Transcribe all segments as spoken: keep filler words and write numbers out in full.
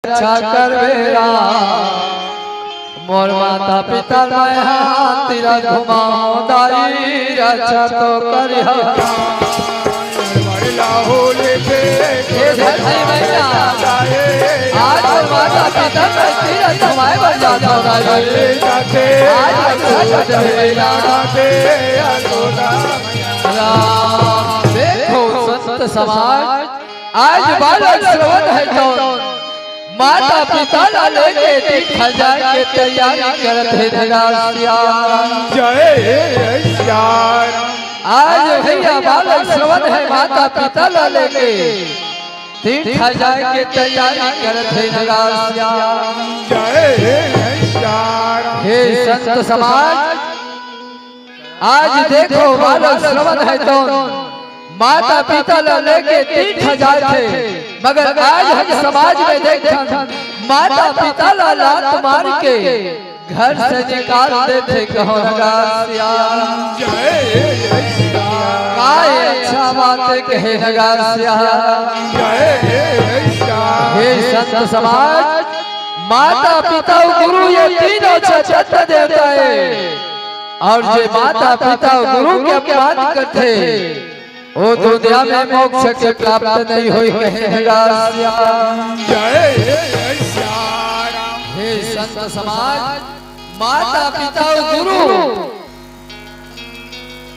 रक्षा करबे राम। मोर माता पिता मैं हा तीरथ घुमाओ दाई, रक्षा तो करिहा। हे धरती मैया, आज मोर माता पिता मैं तीरथ घुमाए बर जात हौं दाई। आज रक्षा कर देबे मैया। राम। देखो संत समाज, आज बालक श्रवण हे तौन माता पिता ला लेके तीर्थ जाए के तैयारी करत हे नगासिया। जय सिया राम। आज भैया बालक श्रवण हे माता पिता ला लेके तीर्थ जाए के तैयारी करत हे नगासिया। जय सिया राम। हे संत समाज, आज देखो बालक श्रवण हे तौन माता पिता ला लेके तीर्थ जात हे, मगर आज हम समाज में देखथन माता पिता ला लात मार के घर से निकाल देथे। कहो नगासिया। जय सिया। काय अच्छा बात कहे नगासिया। जय सिया। हे संत समाज, माता पिता अउ गुरु ये तीनों चैतन्य देवता हे। अउ जे माता पिता गुरु के अपमान करथे, वो दुनिया में मोक्ष के प्राप्त नहीं होई, कहे नगासिया। जय सिया राम। हे संत समाज, माता पिता गुरु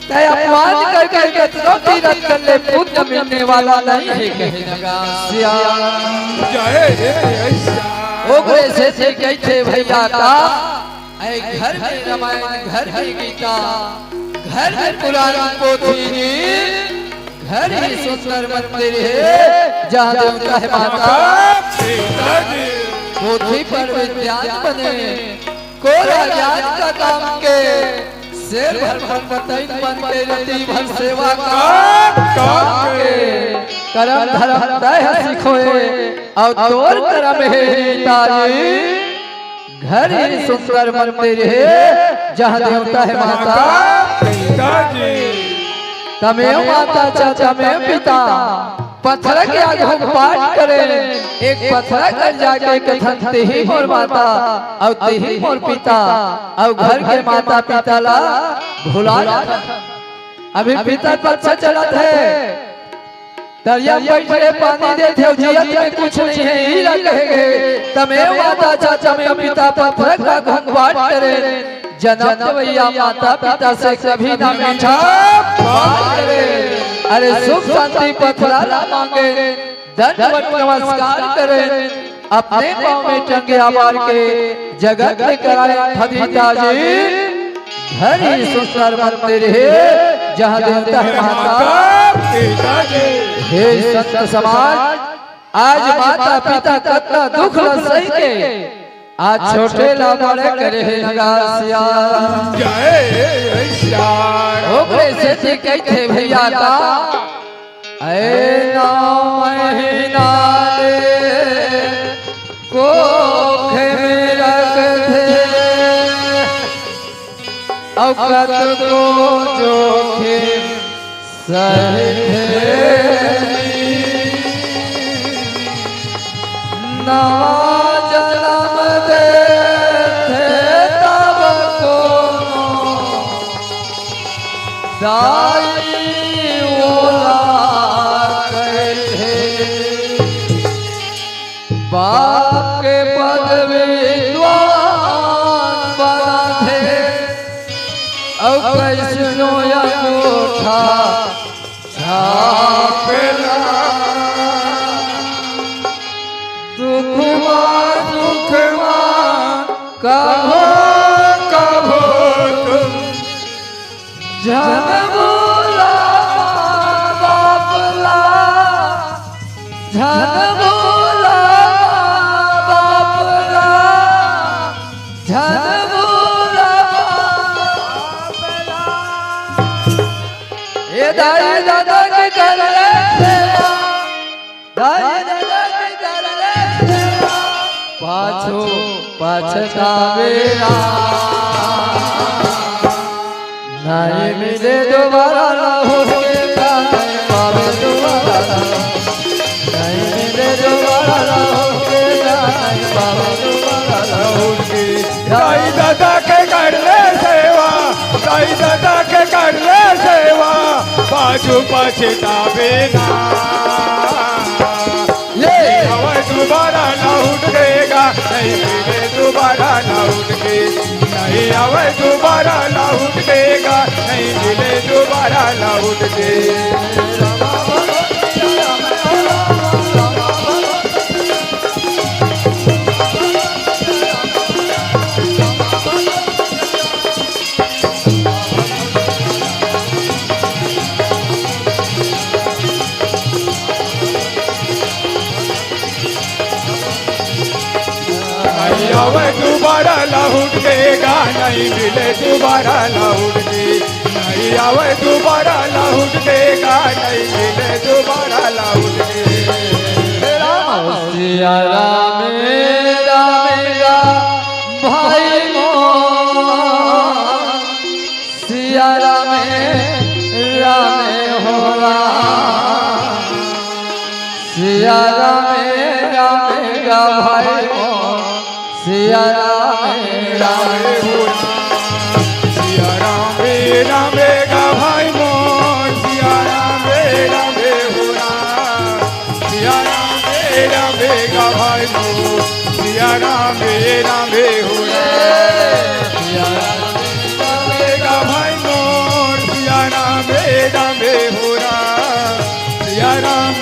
के अपमान करके कतनो तीरथ कर ले, पुण्य मिलने वाला नहीं हे, कहे नगासिया। जय सिया। ओकरे सेती कहिथे भैया का, ऐ घर में रामायण, घर में गीता, घर में पुरानी पोथी जी, घर ही सुंदर मंदिर हे, जहाँ देवता हे माता पिता जी। पोथी पर विद्वान बने, कोरा ज्ञान का काम के, शेर भर फन बतैन बन के रति भर सेवा का काम के। करम धरम तैं ह सिखोए, अउ तोर करम हे रीता जी। घर ही सुंदर मंदिर हे, जहाँ देवता हे माता पिता जी। तमेव माता च तमेव पिता। पथरा के आघू पाठ करे, एक पथरा कर जाके कथन, तेही मोर माता अउ तेही मोर पिता, अउ घर के माता पिता ला भुला जाथन। अभी पितर पक्ष चलत हे, तरिया में बइठ के पानी देथे, अउ जियत में कुछ नइ हे, इही ला कहे गे। तमेव माता च तमेव पिता, पथरा के आघू पाठ करे, जनम देवइया माता पिता से कभी ना मीठा बात करे। अरे सुख शांति पथरा ला मांगे, दंडवत नमस्कार करे, अपने पाँव में टंगिया मार के जगत में कराए फरीता जी। घर ही सुंदर मंदिर हे, जहाँ देवता हे माता पिता जी। हे संत समाज, आज माता पिता कतना दुख ल सही के आज छोटे ला बड़े करे हे नगासिया। जय सिया राम। ओकरे सेती कहिथे भैया का, ऐ नौ महीना ले कोख में रखथे, अउ कतको जोखिम सहिथे। नवा जनम देथे तब कोनो दाई ओला कहिथे। बाप के पद विद्वान बनाथे, अउ कइसनो अंगूठा छापेला। दुख मा, दुख मा, कभो, कभो तुम झन भूला माँ बाप ला, झन भूला माँ बाप ला, झन भूला माँ बाप ला। ए दाई ददा के कर ले सेवा, दाई ददा के कर ले सेवा, पाछू पछतावेला। नहीं मिले दोबारा लहू के जान, पावे दोबारा लहू। नहीं मिले दोबारा लहू के जान, दाई ददा के कर ले सेवा, दाई ददा के कर ले सेवा, पाछू पछताबे ना। ये। नहीं आवे दोबारा लौट के गा, नहीं मिले दोबारा लौट के, नहीं आवे दोबारा लौट के गा, नहीं मिले दोबारा लौट के। नहीं आवे दोबारा लौट के गा, नहीं मिले दोबारा लौट के, नहीं आवे दोबारा लौट के गा, नहीं मिले दोबारा लौट के। राम सिया राम, राम गा भाई मोर, सिया राम, राम हो राम। सिया राम, राम गा भाई मोर, सिया राम, राम हो राम। सिया राम, राम गा भाई मोर, सिया राम, राम हो राम। सिया राम, राम गा भाई मोर, सिया राम, राम हो राम। सिया राम, राम गा भाई मोर, सिया राम, राम हो राम। सिया राम,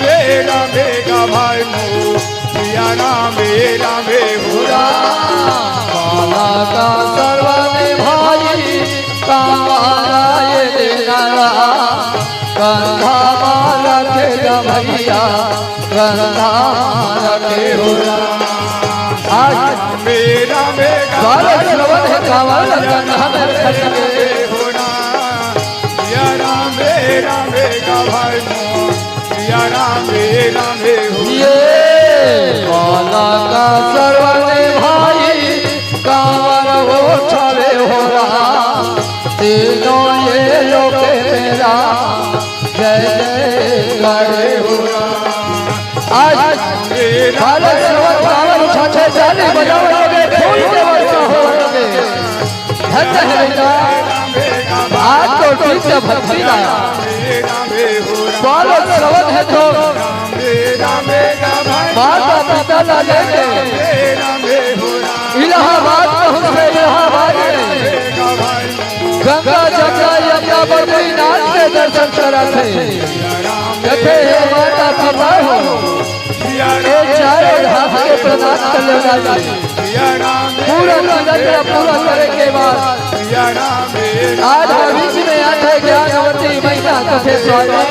राम गा भाई मोर, सिया राम, राम हो राम। बाला का सरवन भाई, कांवरा ये दीनारा, कंधा माला के गा भैया, कंधा माला के हो राम। आज मेरा मेरा बालक श्रवण है, कांवरा कंधा में रख के। हो राम, सिया राम, राम गा भाई मोर, सिया राम, राम हो। ये बाला का सरवन भाई, कांवर उठावे हो राम। तीनों ये लोक में राम, जय जय करे हो राम। आज बालक श्रवण कांवर उठाथे, ताली बजाओ, ये फूल के वर्षा हो रहे। धन्य है बेटा, आज तो ठीक से भक्ति गाया। बालक श्रवण है तो माता पिता ला लेके इलाहाबाद पहुंच गए। इलाहाबाद में गंगा, जमुना, यमुना, बद्रीनाथ के दर्शन कराथे। कथे, हे माता पिता हो, ये चारों धाम के प्रणाम कर लेना जी। पूरा तीरथ पूरा करे के बाद आज हम बीच में आथे ज्ञानवती मैया कथे स्वामी,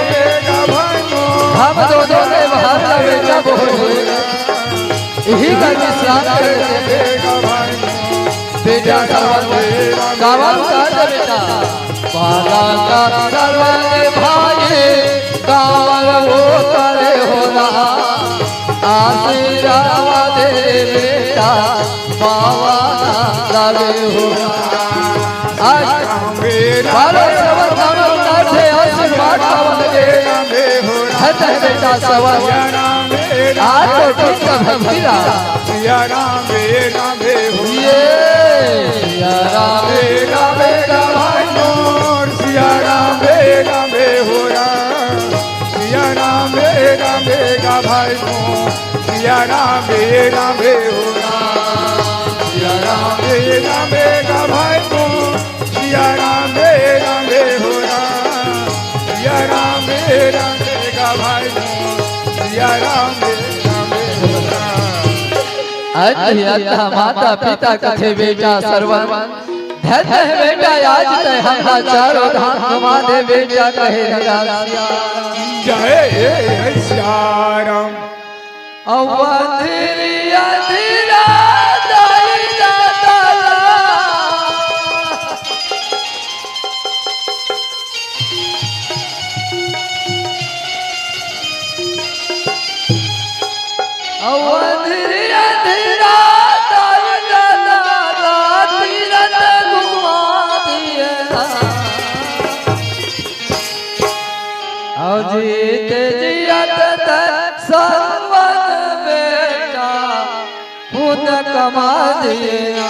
हम दोनों ने बालक ला बेटा बोल, यही का विश्राम कर लेते। बेटा श्रवण, कांवर उतार दे बेटा। बाला का श्रवण भाई, कांवर उतारे हो राम। आशीर्वाद दे बेटा, पावन लागे हो राम। आज बालक श्रवण कांवर उतारथे, आशीर्वाद पावन दे। धन्य है बेटा श्रवण, आज तो ठीक से भक्ति ला। सिया राम, राम हो। ये सिया राम, राम गा भाई मोर, सिया राम, राम हो राम। सिया राम, राम गा भाई मोर, सिया राम, राम हो राम। सिया राम, राम गा भाई मोर, सिया राम, राम हो राम। सिया राम, राम गा भाई मोर, सिया राम, राम हो राम। अत ही अत माता पिता कथे बेटा श्रवण। धन्य है बेटा, आज तैं हमला चारों धाम घुमा दे बेटा, कहे लगा सिया। जय सिया राम। अवधरी अधीरा दाई दादा। अवधरी अधीरा दाई दादा, तीरथ घुमा दिए ना। अउ जीत जियत तैं श्रवण बेटा, पुण्य कमा दिए ना।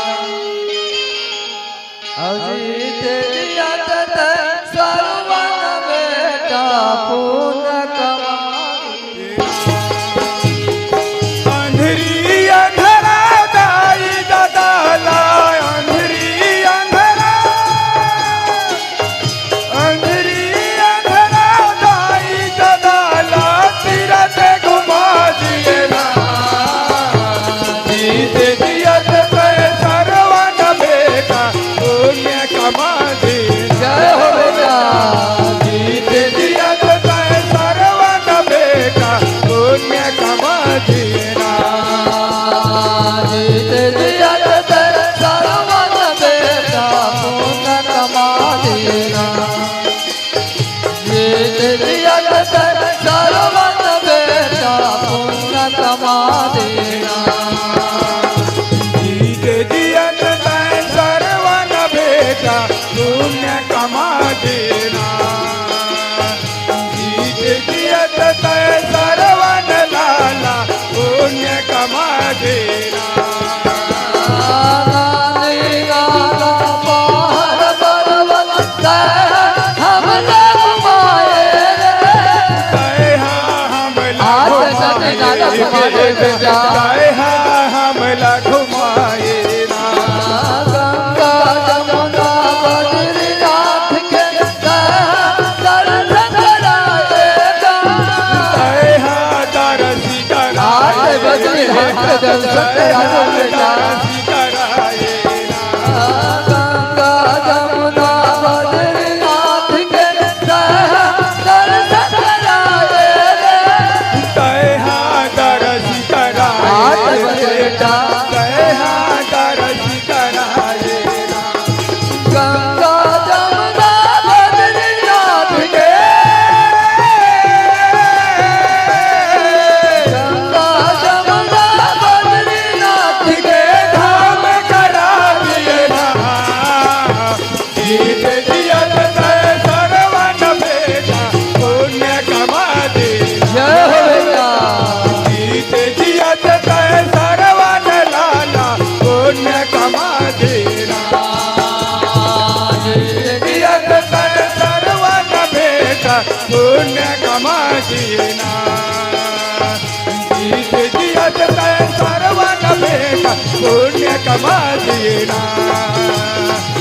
पुण्य कमा देना,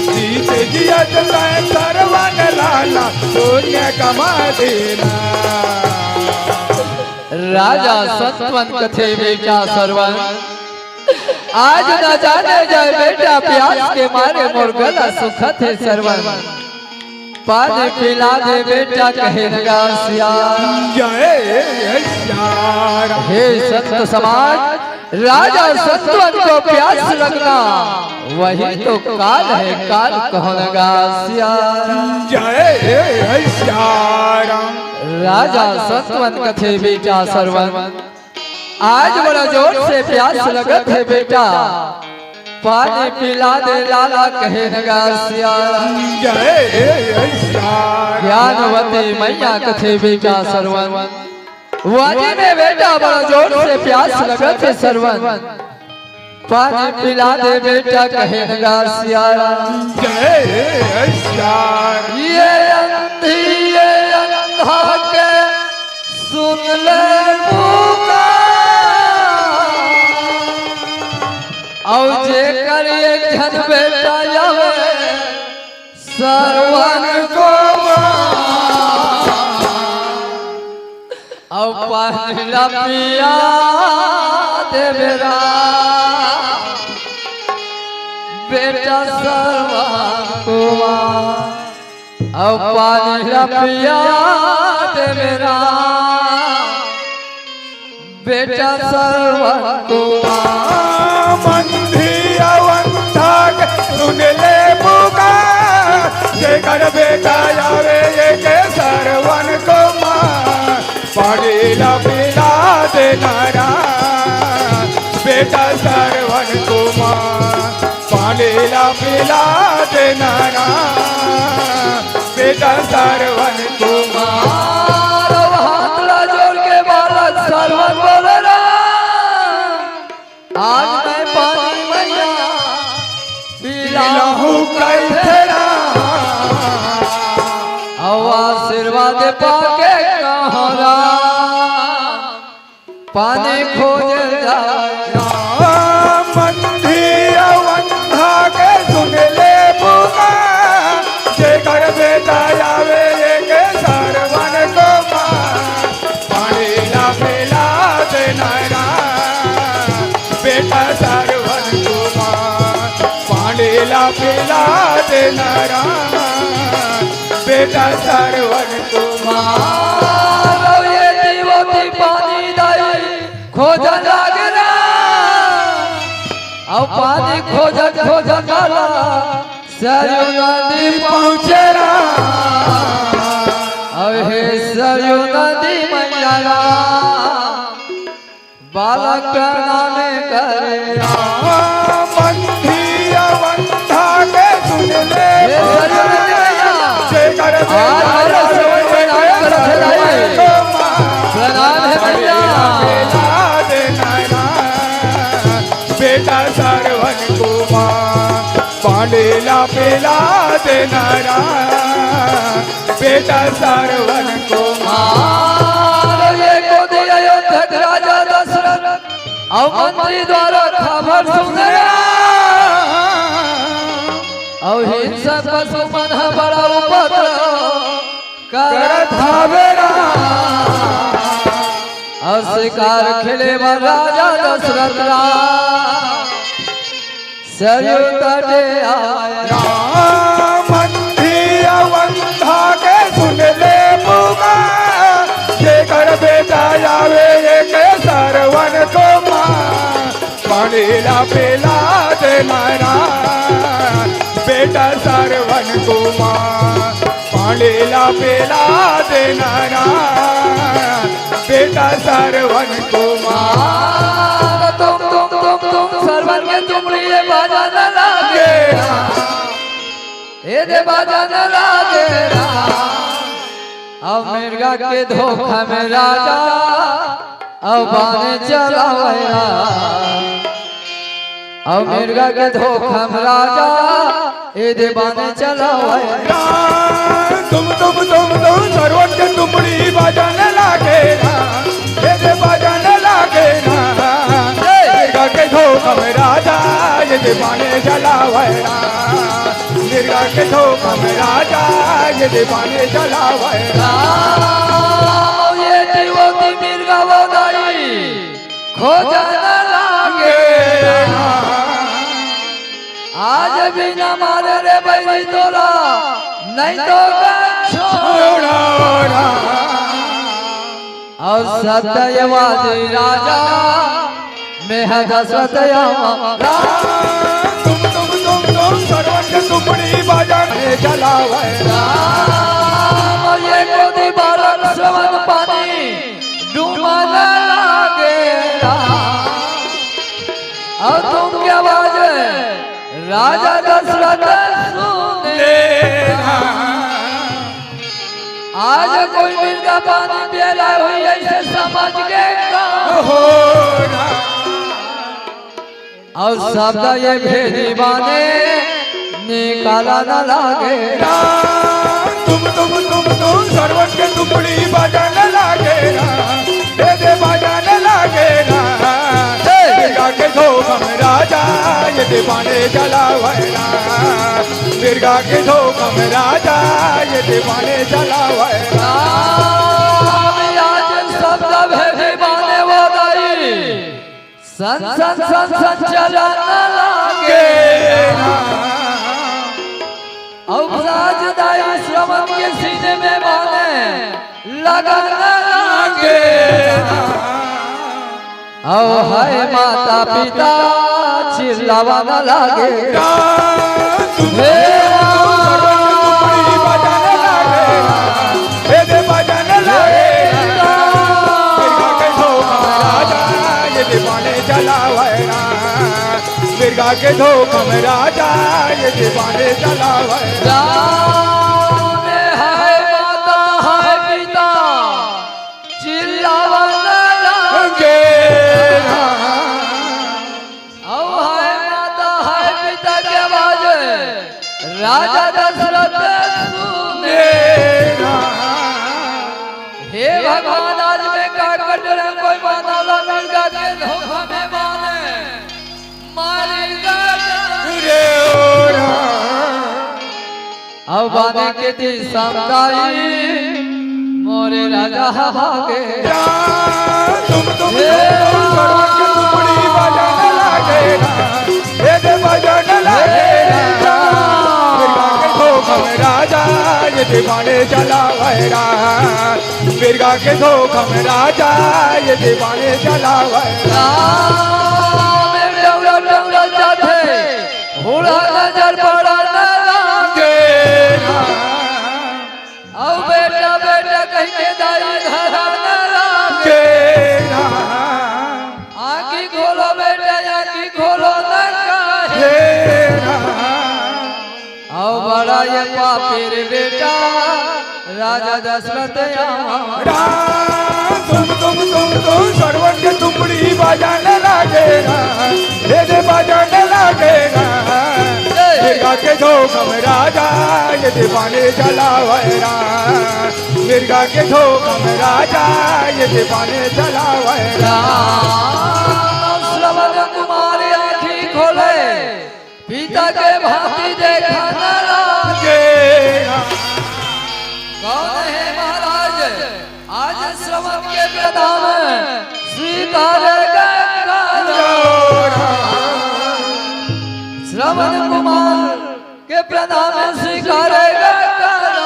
जीत जियत तैं सरवन लाला, पुण्य कमा देना। राजा संतवन कथे बेटा सरवन, आज न जाने जाए बेटा प्यास के मारे मोर गला सुखत हे सरवन। पानी पिला दे बेटा, कहे नगा सियार। जय सियार। हे संत समाज, राजा संतवन को प्यास लगना, वही तो काल है, काल कहो नगा सियार। जय सियार। राजा संतवन कथे बेटा सरवन, आज बड़ा जोर से प्यास लगत हे बेटा, पानी पिला दे लाला, कहे नगा सियार। जय सियार। ज्ञानवती मैया कथे बेटा सरवन, वादी में बेटा बड़ा जोर से प्यास लगत हे सरवन, पानी पिला दे बेटा, कहे नगा सियार। जय सियार। ये अंधी ये अंधा के सुन ले पुकार। अउ जेकर एक झन बेटा आवे सरवन कुमार, अउ पानी ला पिया दे बेरा बेटा सरवन कुमार। अउ पानी ला पिया दे बेरा बेटा सरवन कुमार। अंधी अउ अंधा के सुन ले पुकार, जेकर बेटा आवे एक सरवन कुमार, पानी ला पिला दे नारा बेटा सरवन कुमार, पानी ला पिला दे नारा बेटा सरवन कुमार। अउ हाथ ला जोर के बालक सरवन बोले रा, आज मैं पानी मैया पिलाहूँ कइथे रा। अउ आशीर्वाद पाके कहो रा पानी खोजे जाए। अंधी अउ अंधा के सुन ले पुकार, जेकर बेटा आवे एक सरवन कुमार, पानी ला पिला दे नारा बेटा सरवन कुमार, पानी ला पिला दे नारा बेटा सरवन कुमार। अउ ये दीवती पानी दाई खोजन लागे रा, अउ पानी खोजत खोजत काला सरयू नदी पहुँचे रा। अउ हे सरयू नदी मैया रा, बालक प्रणाम करे रा। अंधी अउ अंधा के सुन ले हे सरयू नदी मैया, जेकर आज बेटा हमारा आवे सरयू प्रणाम करत हे दाई। प्रणाम हे मैया। बेटा सरवन कुमार, पानी ला पिला दे नारा बेटा सरवन कुमार। ये कोती अयोध्या के राजा दशरथ अउ मंत्री द्वारा खबर सुने रा, अउ हिंसक पशु मन ह बड़ा उपद्रव करत हवे रा। अउ शिकार खेले बर राजा दशरथ रा सरयू तटे आए। अंधी अउ अंधा के सुन ले पुकार, जेकर बेटा आवे एक सरवन कुमार, पानी ला पिला दे नारा बेटा सरवन कुमार, पानी ला पिला दे नारा बेटा सरवन कुमार। तुम तुम तुम तुम सरवन के तुमड़ी ये बाजा न लागे रा, ए दे बाजा न लागे रा। अउ मिर्गा के धोखा में राजा अउ बाने चलावै रा। अउ मिर्गा के धोखा में राजा ए दे बाने चलावै रा। तुम तुम तुम तुम सरवन के तुमड़ी बाजा न लागे रा, ए दे बाजा न लागे रा। मिर्गा के धोखा में राजा बाने चलावै राम, मिर्गा के झोंका में राजा, ये दे बाने चलावै राम। राम, ये दिवो की मिर्गा वो दाई, खोजन लागे राम। आज भी ना मारे रे बैरी तोला, नहीं तो गन छोड़ा राम। अउ सत्यवादी राजा, मैं ह दशरथ आवा। राम, तुम, तुम, तुम, तुम, सरवन के तुमड़ी बाजा में चलावै। राम, ये कोदी बालक श्रवण पानी, डूमन लागे राम। अउ तुम क्या बाजे, राजा दशरथ सुने राम। आज कोई मिर्गा पानी पियला होई, ऐसे समझ के काम हो ना। अउ शब्द ये भेदी बाने निकाला न लागे। राम, तुम, तुम, तुम, तुम, सरवन के तुमड़ी बजन लागे राम। ये दे बजन लागे राम। हे! मिर्गा के झोंका में राजा, ये दे बाने चलावै राम। मिर्गा के झोंका में राजा, ये दे बाने चलावै। राम, आज शब्द भेदी बाने वो दाई। सन, सन, सन, सन चलन लागे। अउ राजदाई श्रवण के सीने में बाने लगन लागे। अउ है माता पिता चिल्लावन लागे। राम, तुम हे राम। बजन लागे राम, हे दे बजन लागे राम। मिर्गा के झोंका में राजा, ये दे बाने चलावै राम। मिर्गा के झोंका में राजा, ये दे बाने चलावै राम। राम है माता है पिता, चिल्लावन लागे। अउ है माता है पिता के आवाज, राजा दशरथ सुने। हे भगवान, आज मैं का कर डरे, कोई माना ला मिर्गा के झोंका में बाने, मारी गया। रे ओ राम। अउ बाने के ती समदाई मोरे राजा भागे। राम, तुम, तुम, हे तुम, तुम, सरवन के तुमड़ी बजन लागे राम। ये दे बजन लागे राम। मिर्गा के झोंका में राजा, ये दे बाने चलावै राम। मिर्गा के झोंका में राजा, ये दे बाने चलावै राम। डौरा, डौरा जाथे, हुड़ा नजर पड़न लागे राम। अउ बेटा, बेटा कहि के दाई धरन लागे राम। आँखी खोलो बेटा, आँखी खोलो न काहे। अउ बड़ा ये पापी रे बेटा, राजा दशरथ आवा। राम, तुम, तुम, तुम, तुम, सरवन के तुमड़ी बजन लागे राम, हे दे बजन लागे राम। मिर्गा के झोंका में राजा, ये दे बाने चलावै राम। मिर्गा के झोंका में राजा, ये दे बाने चलावै राम। श्रवण कुमार आँखी खोले, पिता के भांति देखन लागे। कौन है महाराज? आज श्रवण के प्रणाम स्वीकार करो। श्रवण कुमार के प्रणाम स्वीकार करो।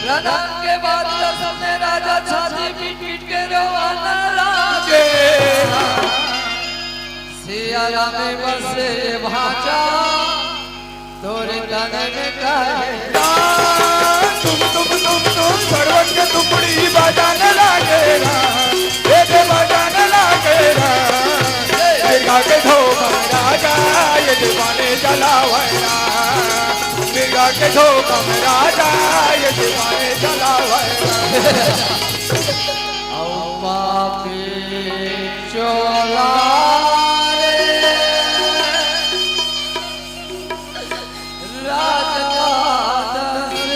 प्रणाम के बाद तो सबने राजा छाती पीट पीट के रोवन लागे। सिया राम बसे भांचा तोरे तन में काहे। तुम, तुम, तुम, तुम, सरवन के तुमड़ी बजन लागे राम, ये दे बजन लागे राम। मिर्गा के झोंका में राजा, ये दे बाने चलावै राम। मिर्गा के झोंका में राजा, ये दे बाने चलावै राम। अउ पापी चोला रे, राजा दशरथ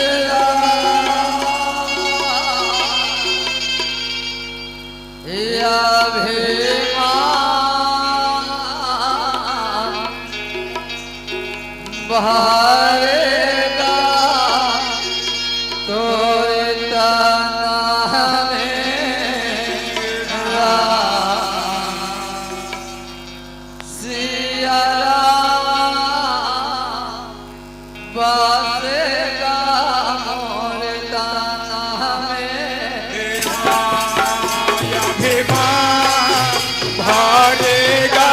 या भीमा। पहाड़ेगा तोरे तन में राम। सिया राम बसेगा मोरे तन में। अभिमान भरेगा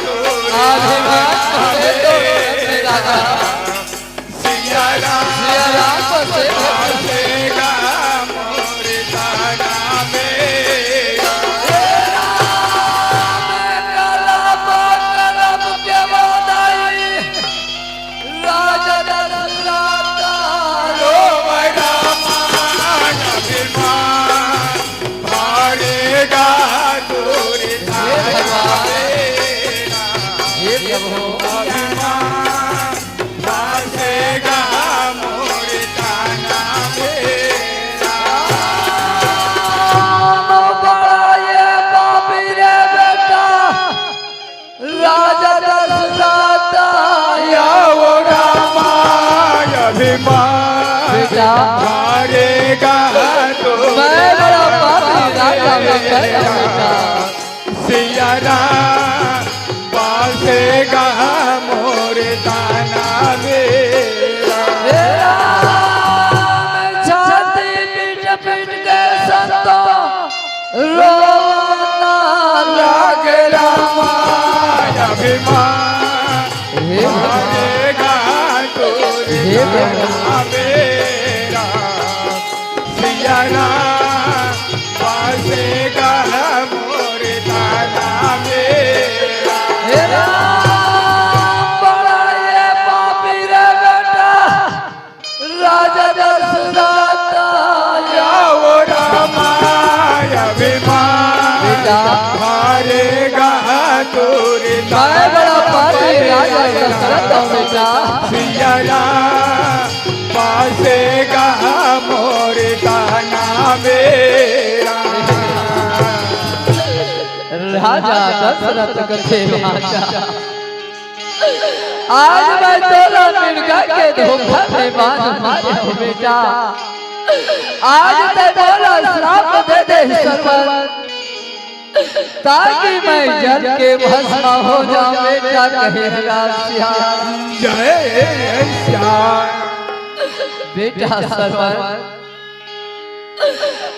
तोरे अभिमान भरेगा तोरे राम। सिया राम सिया राम बसेगा। बसेगा मोरे तन में। राम कलप कलप के बधाई। राजा दशरथ रो राम अभिमान भरेगा तोरे हे भगवान। हे प्रभु। अभिमान बसेगा मोरे तन में। राम बड़ा ये पापी रे बेटा। राजा दशरथ या वो रामा अभिमान बेटा। भरेगा तो मैं बड़ा पापी राजा मैं कर बेटा। सिया राम बसेगा मोरे तन में। हे राम छाती पीट पीट के संतो रोना लागे रामा अभिमान हे भरेगा तोरे हे राम। मेरा। सिया राम बसेगा मोरे तन में। हे राम, बड़ा ये पापी रे बेटा। राजा दशरथ या वो रामा अभिमान बेटा। भरेगा तोरे मैं बड़ा पापी राजा दशरथ हूँ बेटा। सिया राम बसेगा मोरे तन में। राजा दशरथ कथे माता। आज मैं तोला मिर्गा के धोखा में बांध मारे हो बेटा। आज तैं मोला श्राप दे दे सरवन, ताकि मैं जल के भस्म हो जाऊं बेटा, कहे राम श्याम। जय श्याम। बेटा सरवन,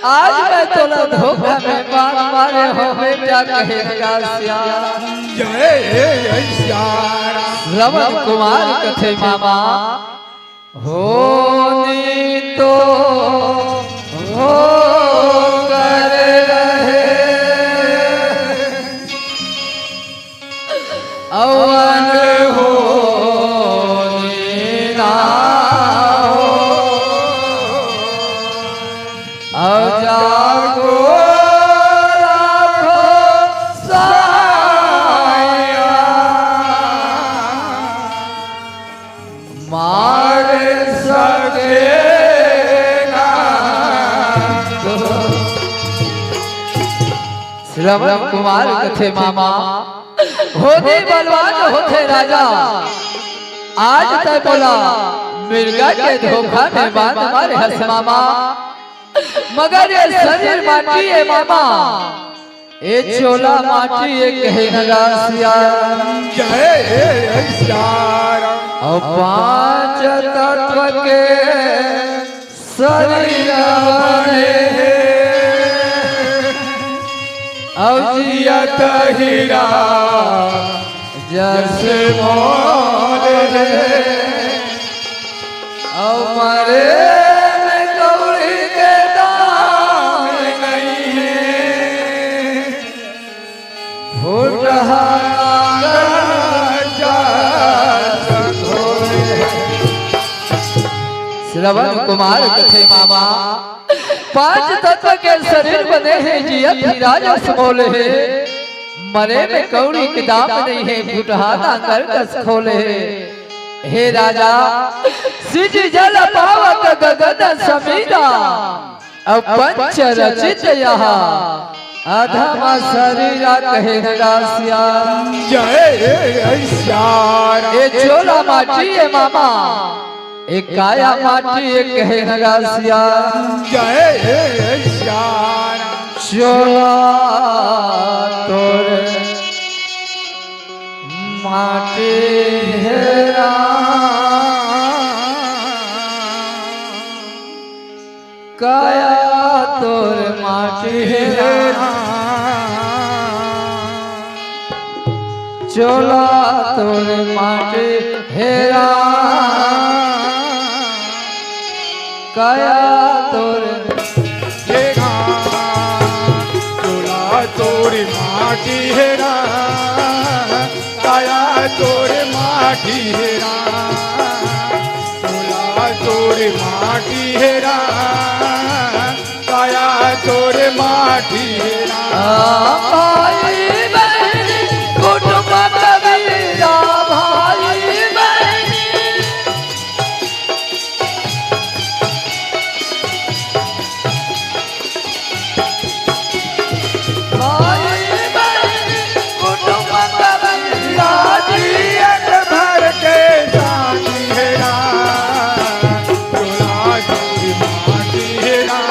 आज मैं तोला धोखा में बाण मारे हो बेटा, कहे राम श्याम। जय श्याम। श्रवण कुमार कथे मामा, होनी तो हो कर रहे, अवन होनी ना हो। अव जागो राखो साया, मार सके ना। श्रवण कुमार कथे मामा, होनी बलवान होथे राजा। आज तैं मोला मिर्गा के धोखा में बाण मारे हस मामा, मगर ये शरीर माटी ए मामा, ए चोला माटी ए, कहे न राम श्याम। जय श्याम। अउ पांच तत्व के शरीर बने हे, अउ जियत हीरा जस मोल हे। अउ मरे में कौड़ी के दाम नहीं हे, फुटहा नांगर चार संघोरे। श्रवण कुमार कथे मामा, पांच तत्व के शरीर बने हे, जियत हीरा जस मोल हे। मरे में कौड़ी के दाम नहीं हे, फुटहा नांगर कस खोले हे। हे राजा, सिंच जल पावक गगन समीरा, अउ पंच रचित यह आधा मा शरीर आ कहे नगासिया। जय सिया राम। ए चोला माटी ए मामा, ए काया माटी ए कहे नगासिया। जय सिया राम। चोला तोर माटी हे राम। काया तोर माटी हे राम। चोला तोर माटी हे राम। काया तोर हे राम। चोला तोर माटी हे राम। काया तोर माटी हे राम। चोला तोर माटी हे राम। काया तोर माटी हे राम। आ, भाई बहनी, कुटुंब कबीरा, भाई बहनी। भाई बहनी, कुटुंब कबीरा, जियत भर के साथी हे राम। चोला तोर माटी हे राम।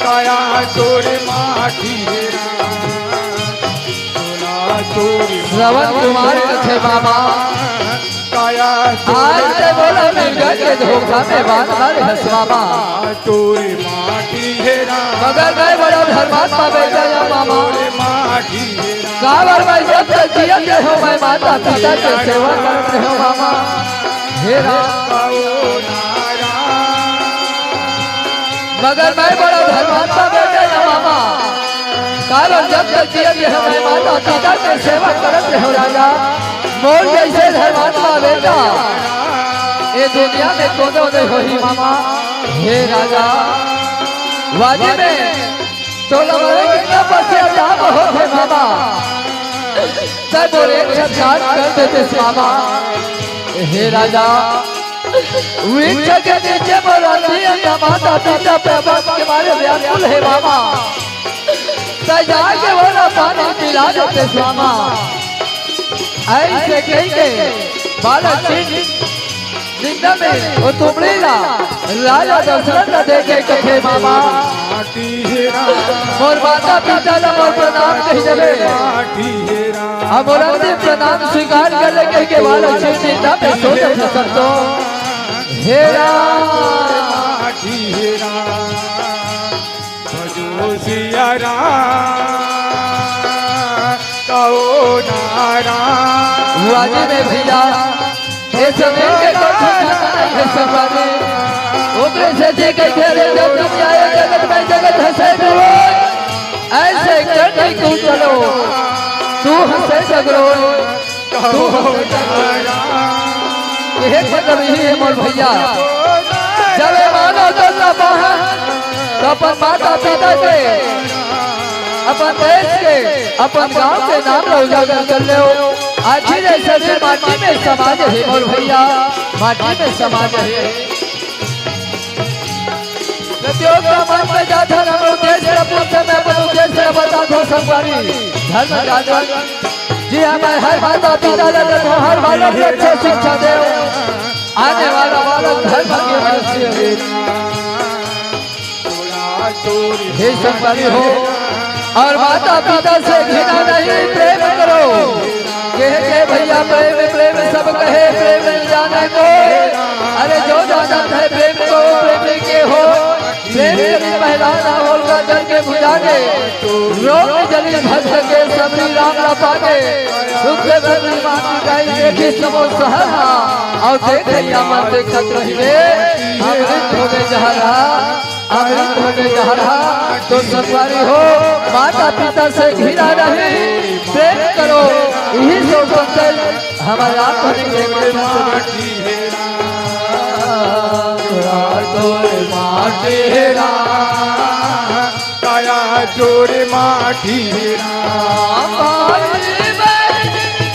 काया तोर माटी हे राम। चोला तोर श्रवण कुमार कथे बाबा। काया तोर आज ते बोला मिर्गा के धोखा में बांध मारे हस बाबा। तोर माटी हे राम। मगर मैं बड़ा धर्मात्मा बेटा या मामा। तोर माटी हे राम। काबर मैं जब तक जियत हो मैं माता पिता के सेवा करत हो मामा। हे राम। मगर मैं बड़ा धर्मात्मा बेटा या मामा। काबर जब तक जियत हो मैं माता पिता के सेवा करत हो राजा। मोर जैसे धर्मात्मा बेटा ए दुनिया में कोनो नहीं होही मामा। हे राजा, वाजे में तोला मरे के तपस्या जाम होथे मामा। तब मोर एक झन जान कर देते मामा। हे राजा, वृक्ष के नीचे मोर अधीन माता पिता पे बाप के मारे व्याकुल हे मामा। तै जाके ओला पानी पिला देते मामा। ऐसे कह के बालक सिंह निंदा में ओ तुमड़ी ला राजा दशरथ ला देके कथे मामा। माटी हे राम। मोर माता पिता ला मोर प्रणाम कहि देबे। माटी हे राम। अब मोर अंतिम प्रणाम स्वीकार कर ले कह के बालक सिंह निंदा में सो जाथे संतो। हे राम। माटी हे राम। भजो सिया राम, कहो ना राम। वाजी में भैया, ये समय के कोई ठिकाना नहीं है संगवारी। ओकरे से जे कही थे, "रे जब तुम आए जगत में जगत हंसे गुरु, ऐसे करने को चलो, तू हंसे सगरो।" हे भगत, हे मोर भैया, जब ये मानव तो तब है, तो अपन माता पिता के, अपन देश के, अपन गांव के नाम ला उजागर कर ले। आखिर ये शरीर माटी में समा जाही मोर भैया, माटी में समा जाही। प्रतियोगिता मंच में जाथन, हमर उद्देश्य ला पूछे, मैं अपन उद्देश्य ला बता दो संगवारी। धर्म जागरण जी, हमर हर माता पिता ला देखो, हर बालक ला अच्छा शिक्षा दे, आने वाला बालक धर्म के आदर्श हे संगवारी हो। और माता पिता से घिना नहीं, प्रेम करो। कहे के भैया प्रेम, प्रेम सब कहे, प्रेम नहीं जाने को। अरे जो जानत है प्रेम को, प्रेम के हो। प्रेम करी पहला ना होलका जल के बुझा दे। रोग जली भक्त के सबरी राम ला पागे। दुख भरी माटी गाई देखी सबो सहरा। और देख या मन देखत रहिबे। अमृत हो गए जहरा। अमृत हो गए जहरा, तो संगवारी हो, माता पिता से घिना नहीं, प्रेम करो, यही सब संदेश हमारे आप होने के लिए। चोला तोर माटी हे राम, काया तोर माटी हे राम।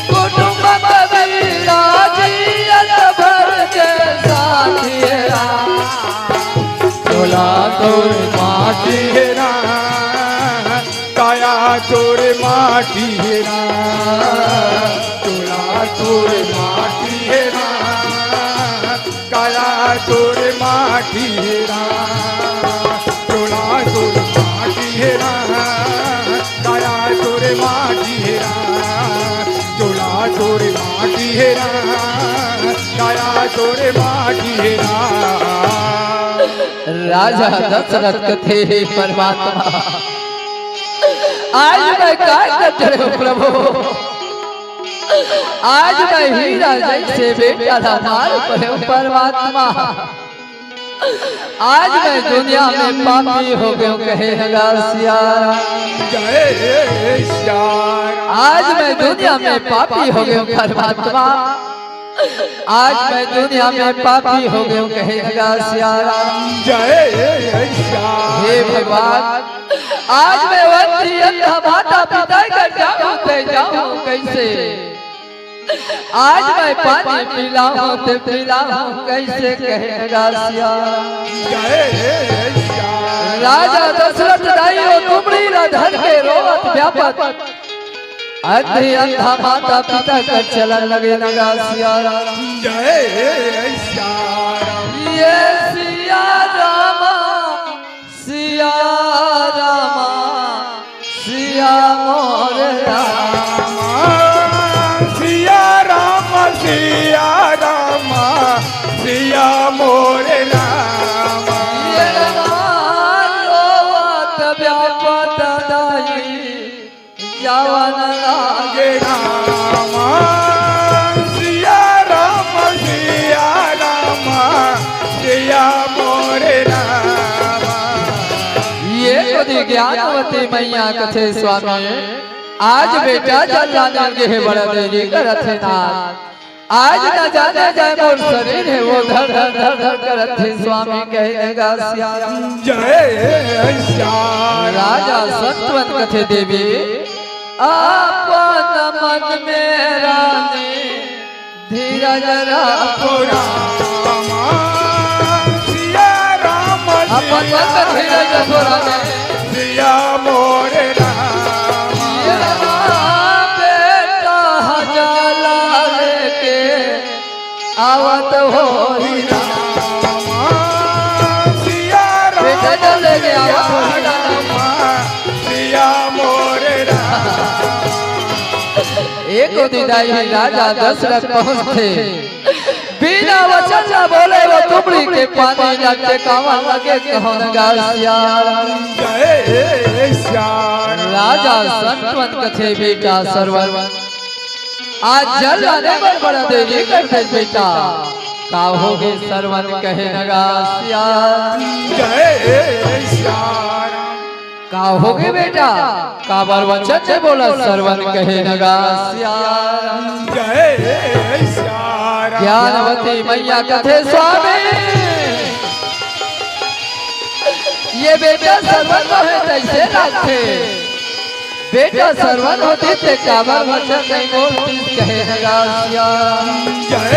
कुटुंब कबीरा जियत भर के साथी हे राम। चोला तोर माटी हे राम, माटी हे राम, चोला तोर माटी हे राम, काया तोर माटी हे राम, चोला तोर माटी हे राम, काया तोर माटी हे राम, चोला तोर माटी हे राम, काया तोर माटी हे राम। राजा दशरथ कथे, "हे परमात्मा, आज मैं का कर डरेंव प्रभु? आज मैं हीरा जइसे बेटा ला मार परेंव परमात्मा। आज मैं दुनिया में पापी हो गेंव," कहे हे गा सिया राम। जय सिया राम। "आज मैं दुनिया में पापी हो गेंव परमात्मा। आज मैं दुनिया में पापी हो गेंव," कहे हे गा सिया राम। जय सिया राम। "हे भगवान, आज मैं अंधी अंधा माता पिता कर जाहूं, तैं जाहूं कइसे? आज मैं पानी पिलाहूं, तैं पिलाहूं कइसे?" कहे हे गा सिया राम। जय सिया राम। राजा दशरथ दाई ओ तुमड़ी ला धर के रोवत व्यापत अंधी अंधा माता पिता कर चलन लगे हे गा सिया राम। जय सिया राम। ये सिया रामा, सिया रामा, सिया मोर राम। राम, सिया राम, सिया राम, सिया मोर राम। ये राम रोवत व्यापत दाई जावन लागे। राम, सिया राम, सिया राम, सिया मोर राम। ये कोती ज्ञानवती मैया कथे स्वामी, आज बेटा जल लाने गे हे, बड़ा देरी करत हे नाथ। आज न जाने जाए मोर शरीर हे, वो धड़ धड़ धड़ धड़ करत हे स्वामी, कहे हे गा सिया राम। जय सिया राम। राजा संतवन कथे देवी, अपन मन में रानी धीरज रखो राम। राम, सिया राम, अपन मन में धीरज रखो राम। सिया मोर राम। ये राम बेटा जल लेके आवत होही राम। सिया राम, बेटा जल लेके आवत होही राम। सिया मोर राम। एक दिन दाई राजा दशरथ पहुंचथे, बिना वचन ला बोले वो तुमड़ी के पानी ला टेकावन लगे, कहो न गा सिया राम। जय सिया राम। राजा संतवन कथे बेटा सरवन, आज जल लाने बर बड़ा देरी करथे बेटा। का होगे सरवन, कहे न गा सिया राम। जय सिया राम। का होगे बेटा, काबर वचन नइ बोलस सरवन, कहे न गा सिया राम। जय सिया राम। ज्ञानवती मैया कथे स्वामी, ये बेटा सरवन होही तइसे लागथे। बेटा सरवन होतिस ते काबर वचन नइ बोलतिस, कहे न गा सिया राम। जय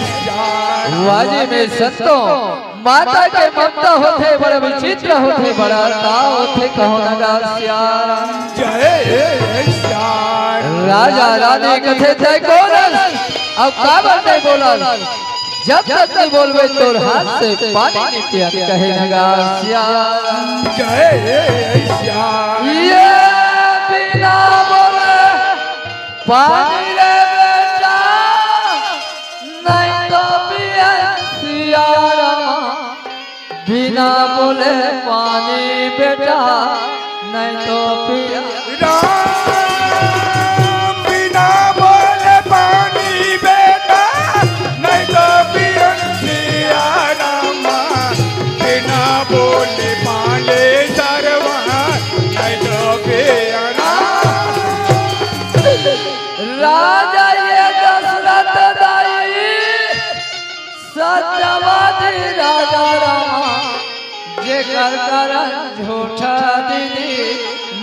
सिया राम। वाजी में संतों, माता के ममता होथे, बड़ा विचित्र होथे, बड़ा ताव होथे, कहो न गा सिया राम। जय सिया राम। राजा रानी कथे तैं कोन हस, अउ काबर नइ बोलस? जब तक नइ बोलबे तोर हाथ से पानी नइ पियन, कहे न गा सिया राम। जय सिया राम। ये बिना बोले पानी रे बेटा, नइ तो पियन सिया राम। बिना बोले पानी बेटा, नइ तो पियन। राम, बिना बोले पानी बेटा, नइ तो पियन सिया राम। बिना बोले पानी सरवन, नइ तो पियन। राजा ये दशरथ दाई सत्यवादी राजा राम, जेकर करन झूठा दीदी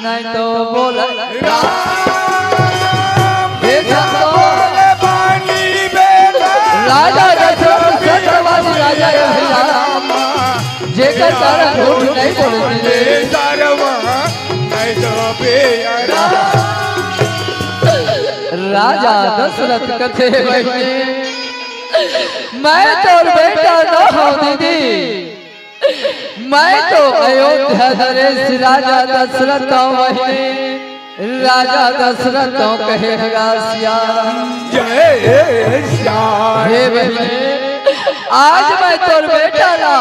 नइ तो बोल राम। राम, हे संतो, बोले पानी बेटा, राजा दशरथ सत्यवादी राजा हे राम, जेकर करन झूठ नइ बोले दीदी। सरवन, नइ तो राजा दशरथ कथे बहिनी, मैं तोर बेटा न हंव दीदी, मैं तो अयोध्या नरेश राजा दशरथ हंव बहिनी। राजा दशरथ हंव कहे गा सियाराम। जय सियाराम। हे बहिनी, आज मैं तोर बेटा ला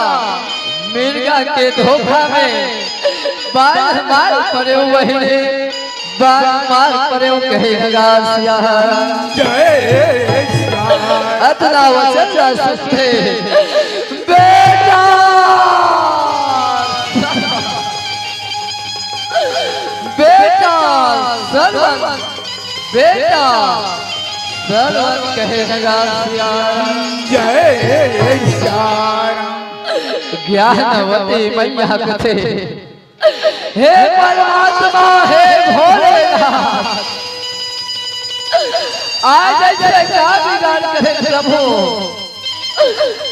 मिर्गा के धोखा में बांध मार परेंव बहिनी, बांध मार परेंव कहे गा सियाराम। जय सियाराम। अतना वचन ला सुनते बेटा, बेटा सरवन, बेटा सरवन कहे गा सियाराम। जय सियाराम। ज्ञानवती मैया कथे, हे परमात्मा, हे भोलेनाथ, आज ऐसे का बिगाड़ करे प्रभु,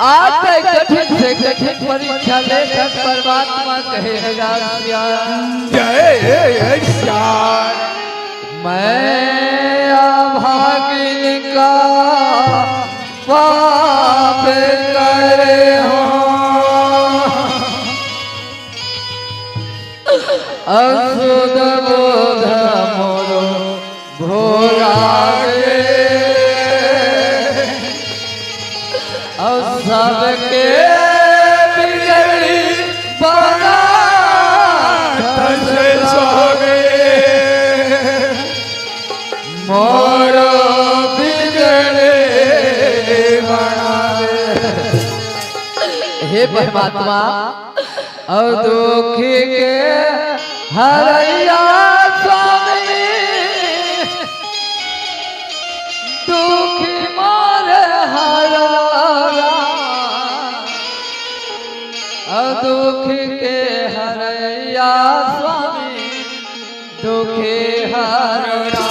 आज तैं कठिन से कठिन परीक्षा लेथस परमात्मा कहे गा सियाराम। जय सियाराम। मैं अभागिन का पाप करे हंव, असुध बोध मोर भोला गे, अउ सबके बिगड़ी बनाथस स्वामी, मोर बिगड़े बनावे। हे परमात्मा, अउ दुखी के हरैया स्वामी, दुखी मोर हरैया, अउ दुखी के हरैया स्वामी, दुखी हरैया।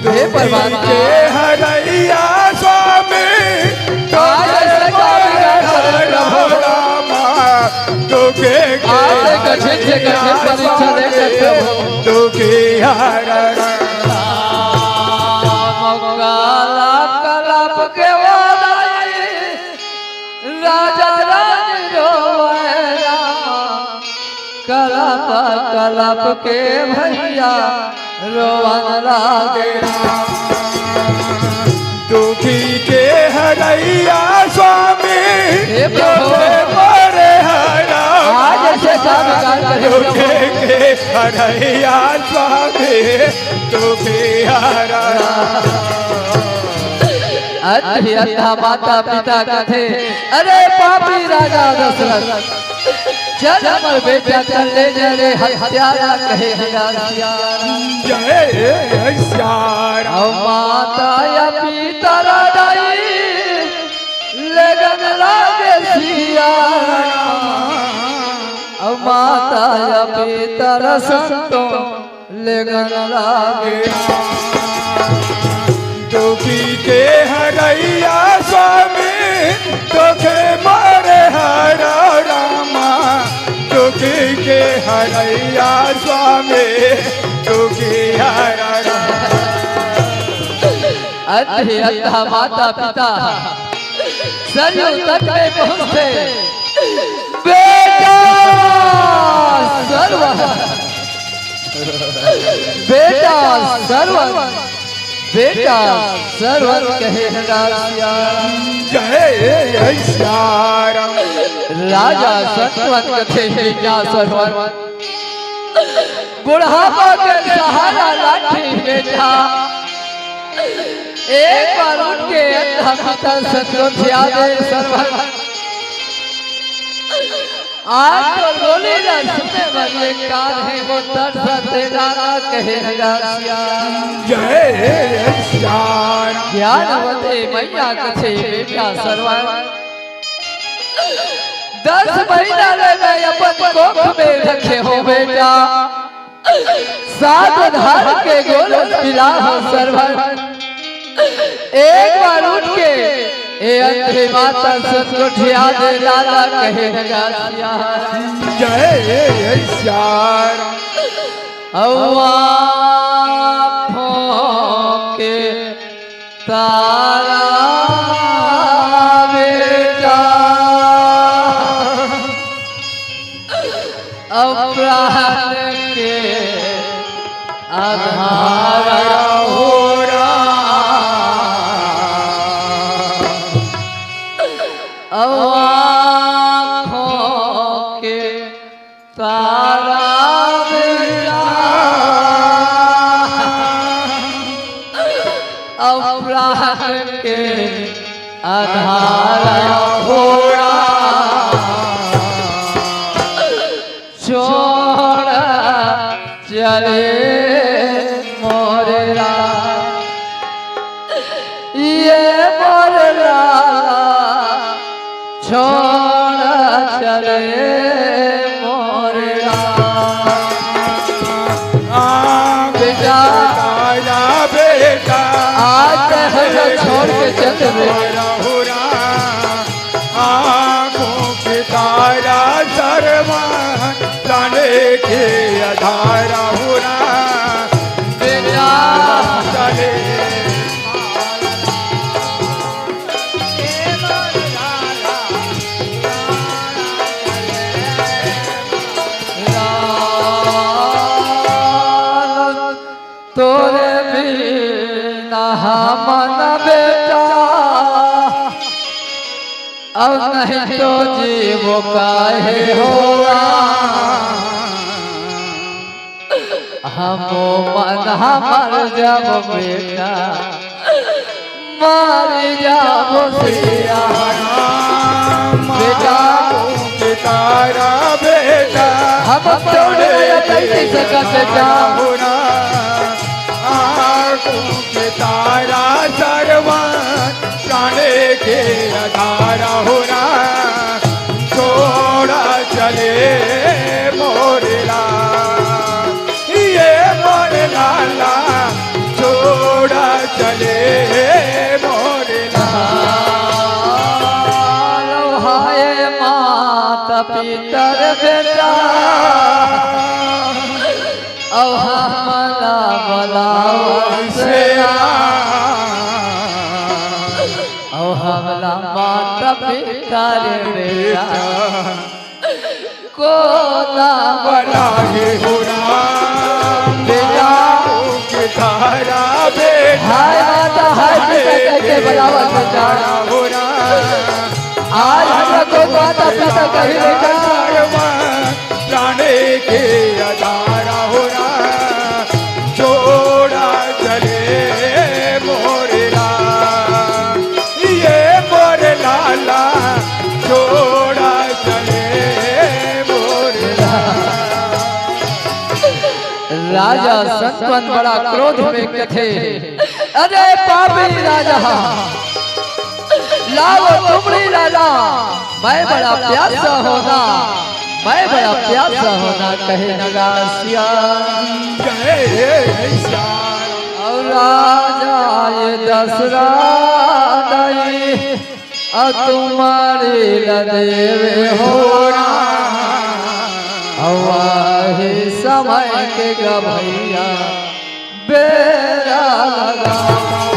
हे परमात्मा। के हरैया स्वामी, आज ऐसा क्या बिगाड़ करे प्रभु? रामा, दुखी के आज कठिन से कठिन परीक्षा लेकर प्रभु। दुखी हरैया। कलप कलप के वो दाई, राजा रानी रोवे राम, कलप कलप के भैया रोवन लागे राम। दुखी के हरैया स्वामी, हे प्रभु। दुखे मोरे हरा। आज ऐसे का बिगाड़ करे दुखे प्रभु। के हरैया स्वामी, दुखी हरा। अति अथा माता पिता कथे, अरे पापी राजा दशरथ, चल हमर बेटा कर ले जा रे हत्यारा कहे गा सियाराम। जय सियाराम। अउ माता या पिता ला दाई लेगन लागे सियाराम। अउ माता या पिता ला संतो लेगन लागे। दुखी के हरैया स्वामी, दुखे मोरे हरा रामा। दुखी के हरैया स्वामी, दुखी हरा रामा। अति अथा माता पिता सरयू तट में पहुंचते बेटा सरवन, बेटा सरवन, बेटा सरवन कहे गा सियाराम। जय सियाराम। राजा संतवन कथे बेटा सरवन, बुढ़ापा के सहारा लाठी बेटा, एक बार उठ के अंधा पिता सचमुच याद है सरवन। आज तो डोली ला सुने बर एक कान हे, वो तरसथे लाला कहे गा सियाराम। जय सियाराम। ज्ञानवती मैया कथे बेटा सरवन, दस महीना ले मैं अपन कोख में रखे हंव बेटा, सात धार के गोरस पिला हंव सरवन। एक बार उठ के ए अंधी माता सचमुच याद लाला कहे गा सियाराम। जय सियाराम। अउ आँखों के तारा बेटा, अउ प्राण के आधार हो राम। अउ आँखों के तारा बेटा, अउ प्राण के आधार हो राम। छोड़ चले मोरे राम, ये मोरे लाला, छोड़ चले मोरे लाला। आ, बेटा, बेटा, आज तो हमको छोड़ के चल दे। आँखों के तारा सरवन, जाने के आधार हो राम। बेटा। चले। तोरे बिना हमन बेटा, अउ नहीं तो जीव काहे हो राम। हमो मन हमर जब बेटा, मर जाबो सिया राम। बेटा। के तारा बेटा, हम तोड़ गया कहीं नहीं सका बेटा। हो राम। आँखों के तारा सरवन, प्राण के आधार हो राम। छोड़ा चले मोरे लाल, ये मोरे लाला, छोड़ा चले मोरे लाल। हाय माता पितर बेटा, अउ हमला बलावा से आ, अउ हमला माता पितर बेटा। कोना बलाही हो राम, बेटा। के तारा बेटा। हाय माता, हाय पिता कह के बलावा से जा। हो राम। आज हमला कोई माता पिता कही बेटा। प्राण के आधार हो राम, छोड़ा चले मोरे लाल, ये मोरे लाला, छोड़ा चले मोरे लाल। राजा संतवन बड़ा क्रोध में कथे, अरे पापी राजा, लाओ तुमड़ी राजा, मैं बड़ा प्यासा होना, मैं बड़ा प्यासा होना, कहे नगासिया। जय श्याम। अउ राजा ये दशरथ दाई, अउ तुम्हारी ल देवे हो राम, अउ आही समय के गवैया बेरा लगा।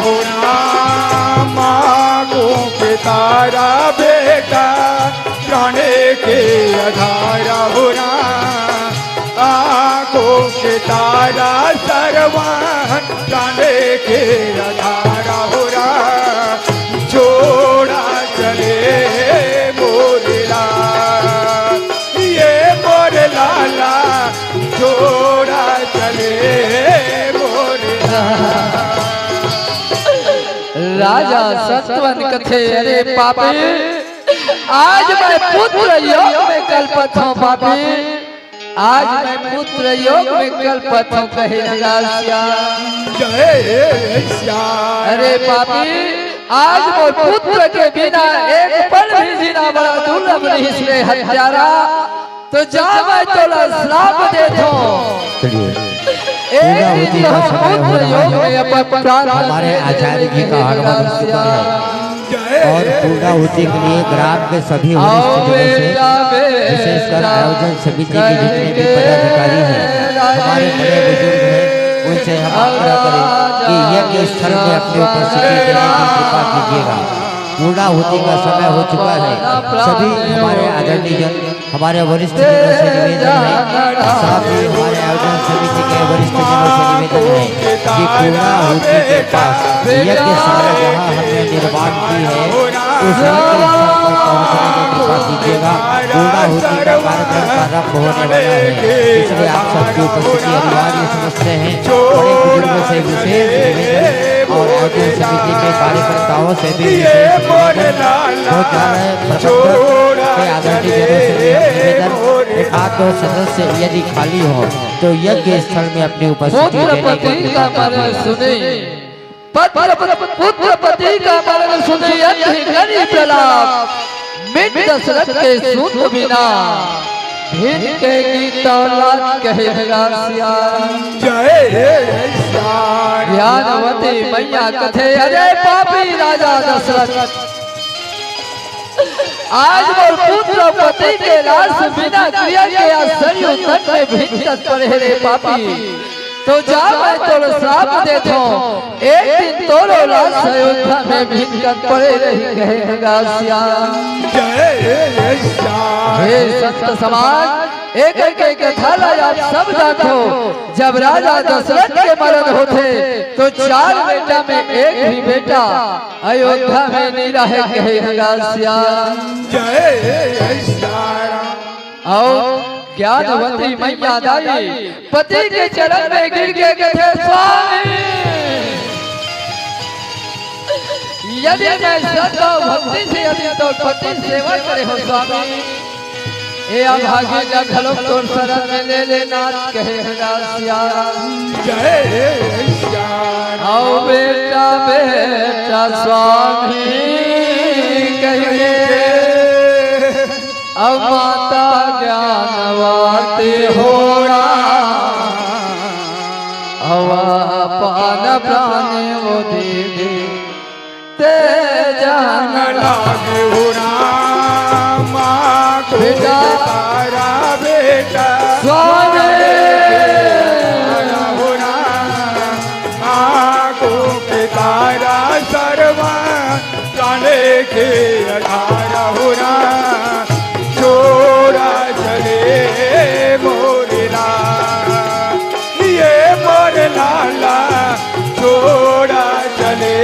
हो राम, आँखों के तारा बेटा, प्राण के आधार हो राम, आँखों के तारा सरवन, प्राण के आधार हो राम, छोड़ा चले मोरे लाल, ये मोरे लाला, छोड़ा चले मोरे। राजा संतवन कथे, अरे पापी, आज मैं पुत्र योग में कल्पत हूँ पापी, आज मैं पुत्र योग में कल्पत हूँ, कहे नगासिया। जय श्याम। अरे पापी, आज मोर पुत्र के बिना एक पल भी जीना बड़ा दुर्लभ नहीं, इसलिए हत्यारा, तो जा मैं तोला श्राप देत हूँ। चलिए, एक पूजा दिन होती तो का हम समय हो पुत्र रहा योग है। में अपन प्राण हमारे आचार्य जी का आगमन हो चुका है। और पूर्णाहुति के लिए ग्राम के सभी वरिष्ठ जनों से, विशेषकर आयोजन समिति के जितने भी पदाधिकारी हैं, हमारे बड़े बुजुर्ग हैं, उनसे हम आग्रह करें कि यज्ञ स्थल में अपनी उपस्थिति देने की कृपा कीजिएगा। पूर्णाहुति का समय हो चुका है। सभी हमारे आदरणीय जन, हमारे वरिष्ठ जनों से निवेदन है, साथ ही हमारे आयोजन समिति के वरिष्ठ जनों से निवेदन है कि पूर्णाहुति के पास यज्ञशाला जहाँ हमने निर्माण की है, उस यज्ञ स्थल पर पहुँचने की कृपा कीजिएगा। पूर्णाहुति का कार्यक्रम प्रारंभ होने वाला है, इसलिए आप सबकी उपस्थिति अनिवार्य समझते हैं। बड़े बुजुर्गों से विशेष निवेदन और आयोजन समिति के कार्यकर्ताओं से भी विशेष निवेदन। बहुत ज्यादा प्रबंधक के आदरणीय जनों से भी निवेदन, एक आध दो सदस्य यदि खाली हो तो यज्ञ स्थल में अपनी उपस्थिति पुत्र देने की पति कृपा का मरण कीजिएगा। सुने, पत्र पुत्र पति का मरण सुने, अंत ही करी प्रलाप, मिट दशरथ के सूत बिना, भिन के गीत औलाद कहे लगा सिया। जय हे श्याम। ज्ञानवती मैया कथे, अरे पापी राजा दशरथ, आज मोर पुत्र पति के लाश बिना क्रिया के आज सरयू तट में भिनकत पड़े हे रे पापी। तो जा, मैं तोर श्राप देथों, एक दिन तोरो लाश अयोध्या में भिनकत पड़े रही कहे लगा सिया। जय श्याम। हे संत समाज, एक एक कथा ला आप सब जानथो। जब राजा दशरथ के मरण होथे तो चार बेटा में एक भी बेटा अयोध्या में नहीं रहे कहे लगा सिया। जय सिया राम। और ज्ञानवती मैया दाई पति के चरण में गिर के कथे, स्वामी, यदि मैं श्रद्धा और भक्ति से यदि तो पति सेवा करे हो स्वामी, ए अभागी ला घलो तोर शरण में ले ले नाथ कहे हे लगा सिया। जय सिया। आओ बेटा बेटा स्वामी कहिके, अब माता ज्ञानवती होरा, अब अपन प्राण वो दीदी ते जान लागे हो रामा को बेटा। तारा बेटा स्वामी। हो रामा को तारा सर्वा जाने के आधार हो राम। छोरा चले मोरे राम। ये मोर लाला छोरा चले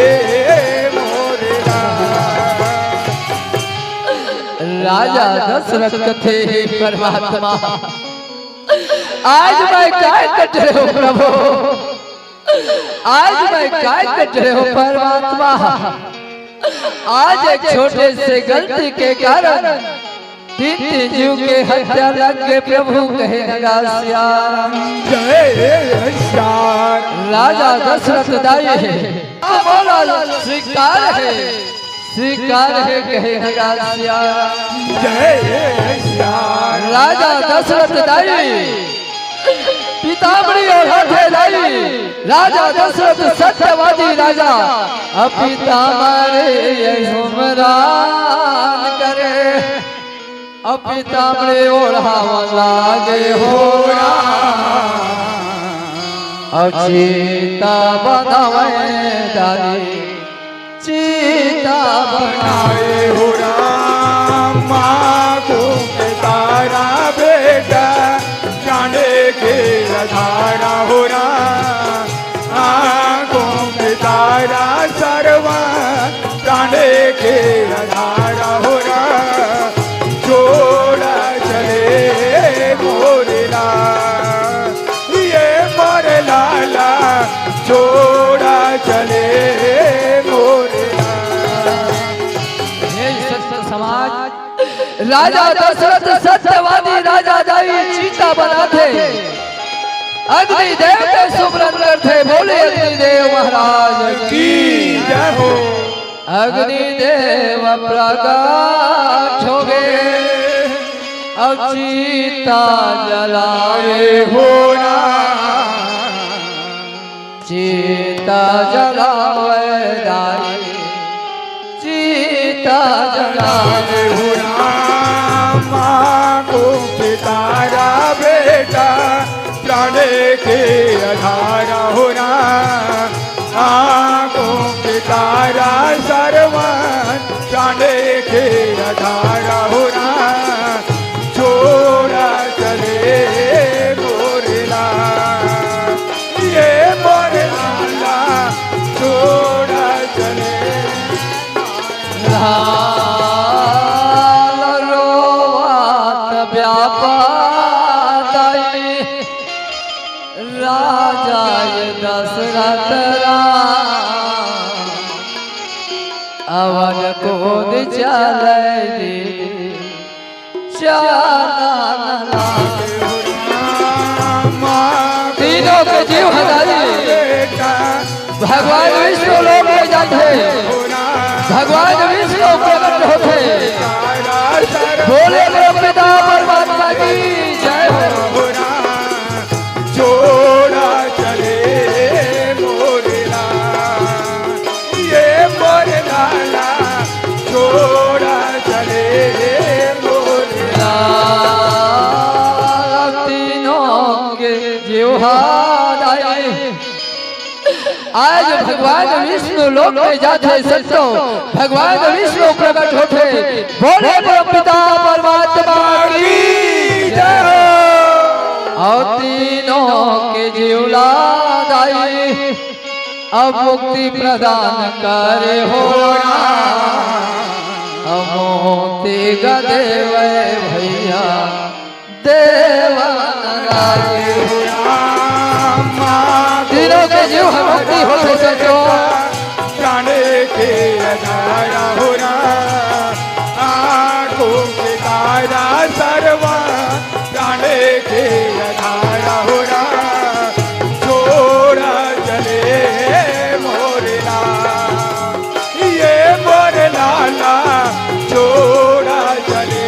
मोरे राम। राजा दशरथ कथे, हे परमात्मा, आज मैं काय कट रहे हो प्रभु, आज मैं काय कट रहे हो परमात्मा। आज एक छोटे से गलती के कारण तीन तीन जीव के हत्या लग गए प्रभु कहे लगा सिया। जय सिया। राजा दशरथ दाई है, बोला स्वीकार है, स्वीकार है कहे लगा सिया। जय सिया। राजा दशरथ दाई पीताम्बरी ओढ़त हे दाई, राजा दशरथ सत्यवादी राजा, अब पीताम्बरी सुमरान करे, अब पीताम्बरी ओढ़ावन लागे हो राम, अब चीता बनावे दाई। चीता बनाए हो राम, माँ को तारा बेटा, जाने के अधारा हो राम, आँखों में तारा सर्वा, जाने के अधारा हो राम, छोड़ा चले मोरे राम। ये मोरे लाला छोड़ा चले मोरे लाला। हे संत समाज, राजा दशरथ सत्यवादी राजा दाई चीता बनाथे, अग्नि देव के सुमरन करथे। बोले अग्नि देव महाराज की जय हो। अग्नि देव प्रकट हो गए, अब चीता जलाए हो राम, चीता जलावे दाई, चीता जगा। हो रामा, कुंती तारा बेटा, प्राण के आधार हो रामा। कुंती तारा सरवन, प्राण के आधार हो रामा। छोड़ा चले मोरे लाल, ये मोरे लाला, छोड़ा चले। लाल रोवत व्यापारी राजा ये दशरथ राम, अवन कोद चले रे। तीनों के जीव हदारी भगवान विष्णु लोक में जात हे, भगवान विष्णु प्रकट होत हे। बोले बोलो पिता परमात्मा की जय हो। जोड़ा चले मोरे लाल, ये मोरे लाला, छोड़ा चले रे मोरे लाल। तीनों के जीव हदारी। आज भगवान विष्णु लोक में जात हे संतों, भगवान विष्णु प्रकट होत हे। बोले परम पिता परमात्मा की जय हो। अउ तीनों के जीव हदारी अब मुक्ति प्रदान करे हो राम, अब मुक्ति ग देवे भैया देवन राज हो राम। तीनों के जीव हदारी होत हे संतों। प्राण के आधार हो राम, कुंती तारा सरवन, प्राण के आधार हो राम। छोड़ा चले मोरे लाल, ये मोरे लाला, छोड़ा चले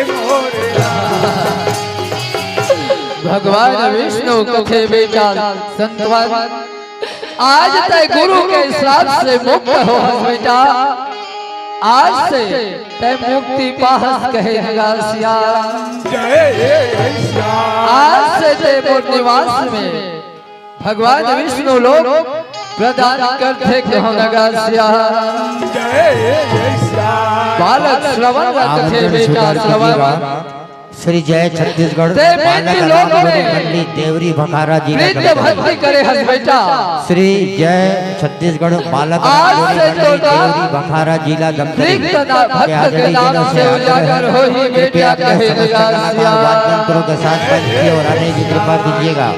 मोरे लाल। भगवान विष्णु कथे बेटा संतवन, आज तैं गुरु के श्राप से मुक्त हो हस बेटा। आज से तैं मुक्ति पाहस कहे नगा सिया। जय श्याम। आज से तैं मोर निवास में भगवान विष्णु लोक प्रदान करथे कहो नगा सिया। जय श्याम। बालक श्रवण ला कथे बेटा श्रवण। श्री जय छत्तीसगढ़ बालक राम गुरु मंडली देवरी भखारा जिला वृद्ध भक्ति करे हस बेटा। श्री जय छत्तीसगढ़ बालक राम गुरु मंडली देवरी भखारा जिला दमकरी के आदरणीय जनों से आग्रह है, कृपया अपने समस्त कलाकार वाद्य यंत्रों के साथ मंच की ओर आने की कृपा कीजिएगा।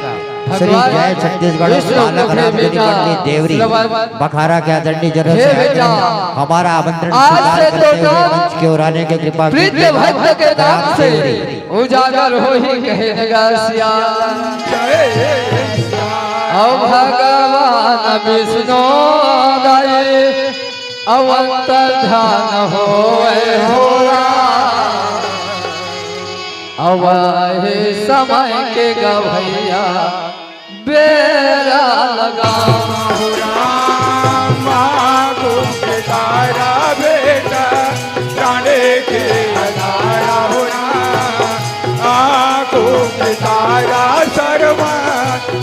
श्री जय छत्तीसगढ़ बालक राम गुरु मंडली देवरी भखारा के आदरणीय जनों से आग्रह है, हमारा आमंत्रण स्वीकार करते हुए मंच की ओर आने की कृपा कीजिएगा। भक्त के नाम से उजागर होही कहे नगा सिया। अउ भगवान विष्णु दाई अवंतर ध्यान होए हो राम। अवहे समय के गवैया बेरा लगा। हो राम, आँखों के तारा बेटा, जाने के अधारा हो राम, आँखों के तारा सरवा,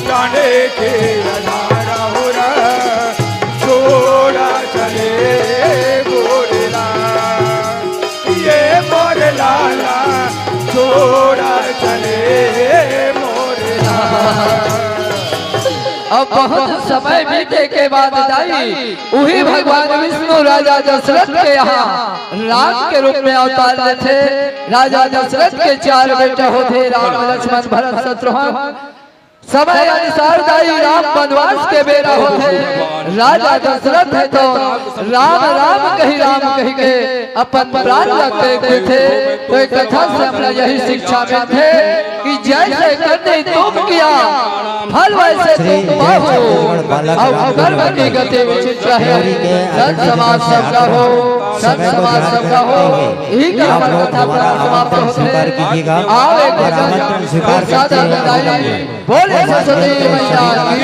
जाने के अधारा हो राम, छोड़ा चले बोले राम। ये मोर लाला छोड़ा चले मोर लाला। अब बहुत समय बीते के बाद दाई उही भगवान विष्णु राजा दशरथ के यहाँ राम के रूप में अवतार लेथे। राजा दशरथ के चार बेटा होथे, राम, लक्ष्मण, भरत, शत्रुघ्न। समय अनुसार दाई राम वनवास के बेरा होथे। राजा दशरथ हे तो राम राम कही, राम कही के अपन प्राण ला त्याग देथे। तो ये कथा से हमला यही शिक्षा मिलथे कि जैसे करनी तुम किया, फल वैसे तुम पाओ। अब कर्म की गति उचित चाहे, सत समाज सबका हो, सत समाज सबका हो। यही कथा समाप्त होथे। आओ एक आमंत्रण स्वीकार करते हुए बोले सरस्वती मैया की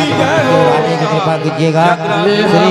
जय। कृपा कीजिएगा। श्री